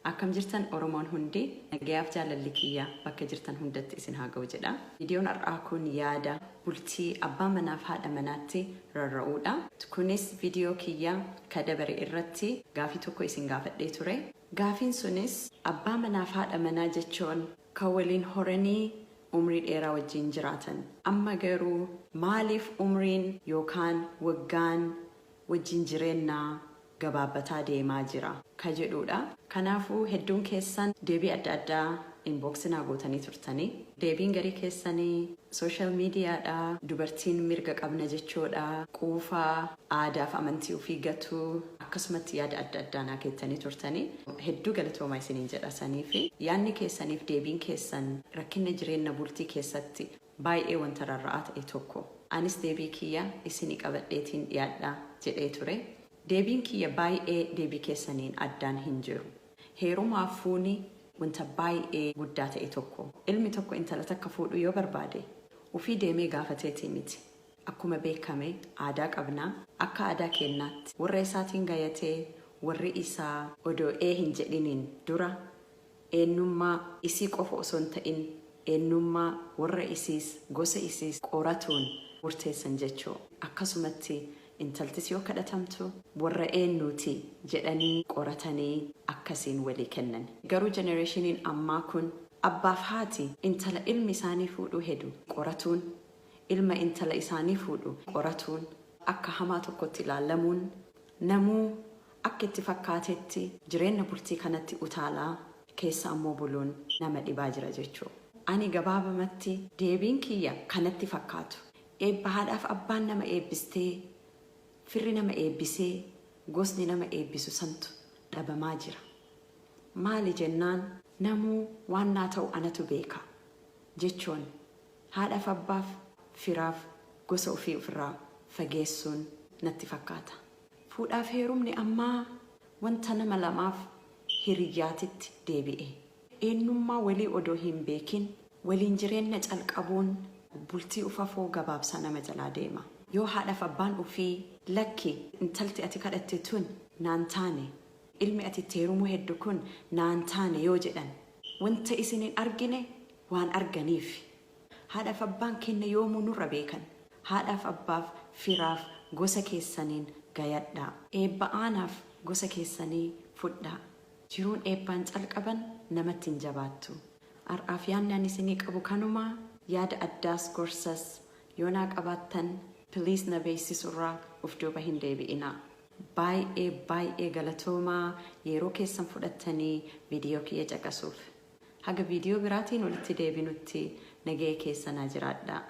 Akkam jirtan Oromoon hundi? Nagayaaf jaalalli kiyya bakka jirtan hundatti isin haa ga'u jedha. Viidiyoon har'aa kun yaada bultii abbaa manaaf haadha manaatti rarra'uudha. Kunis viidiyoo kiyya ka dabare irratti gaafii tokko isin gaafadhee ture. Gaafiin sunis abbaa manaaf haadha manaa jechuun kan waliin horanii umrii dheeraa wajjin jiraatan. Amma garuu maaliif umriin yookaan waggaan wajjin jireennaa gabaabbataa deemaa jira ka jedhuudha. Kanaafuu hedduun keessan deebii adda addaa inbox naa gootanii turtanii. Deebiin garii keessanii social mediadha, dubartiin mirga qabna jechuudha, quufaa, aadaaf amantii ofii gatuu, akkasumatti yaada adda addaa naa keettanii turtanii. Hedduu galatoomaa isiniin jedha saniifi yaadni keessaniif deebiin keessan rakkinna jireenna bultii keessatti baay'ee wanta rarra'aa ta'e tokko. Anis deebii kiyya isinii qabadheetiin dhiyaadha jedhee ture. Deebiin kiyya baay'ee deebii keessaniin addaan hin jiru. Heerumaaf fuuni wanta baay'ee guddaa ta'e tokko. Ilmi tokko intala takka fuudhuu yoo barbaade, ufii deemee gaafateetii miti. Akkuma beekame aadaa qabna. Akka aadaa keennaatti worra isaatiin gayatee worri isaa odoo ee hin jedhiniin dura eennummaa isii qofa osoo hin ta'in eennummaa worra isiis, gosa isiis qoratuun murteessan jechuu. Akkasumatti intaltis yoo kadhatamtu worra eennuuti jedhanii qoratanii akkasiin walii kennan. Garuu generationiin ammaa kun abbaaf haati intala ilmi isaanii fuudhuu hedu qoratuun, ilma intala isaanii fuudhu qoratuun akka hamaa tokkotti ilaallamuun, namuu akka itti fakkaatetti jireenna bultii kanatti utaalaa keessa ammoo buluun nama dhibaa jira jechuu. Ani gabaabamatti deebiin kiyya kanatti fakkaatu. Eebba haadhaaf abbaan nama eebbistee, firri nama eebbisee, gosni nama eebbisu santu dhabamaa jira. Maali jennaan namuu waan naa ta'u anatu beeka jechuun haadhaaf abbaaf firaaf gosa ofii ofirraa fageessuun natti fakkaata. Fuudhaaf heerumni ammaa wanta nama lamaaf hiriyyaatitti deebi'e. Eennummaa walii odoo hin beekin waliin jireenna calqabuun bultii ufafoo gabaabsaa nama jalaa deema. Yoo haadhaaf abbaan ufii lakki intalti ati kadhatte tun naan taane, ilmi ati itti heerumuu heddu kun naan taane yoo jedhan wanta isin hin argine waan arganiif. Haadhaaf abbaan keenna yoomuu nurra beekan. Haadhaaf abbaaf firaaf gosa keessaniin gayadhaa. Eebba aanaaf gosa keessanii fudhaa. Jiruun eebbaan calqaban namatti hin jabaattu. Har'aaf yaadni ani isinii qabu kanuma. Yaada addaas gorsas yoo naa qabaattan please na beeksisurraa uf duuba hin deebi'inaa. Baay'ee baay'ee galatoomaa yeroo keessan fudhattanii viidiyoo kiyya caqasuuf. Haga viidiyoo biraatiin walitti deebinutti nagaya keessa naa jiraadhaa.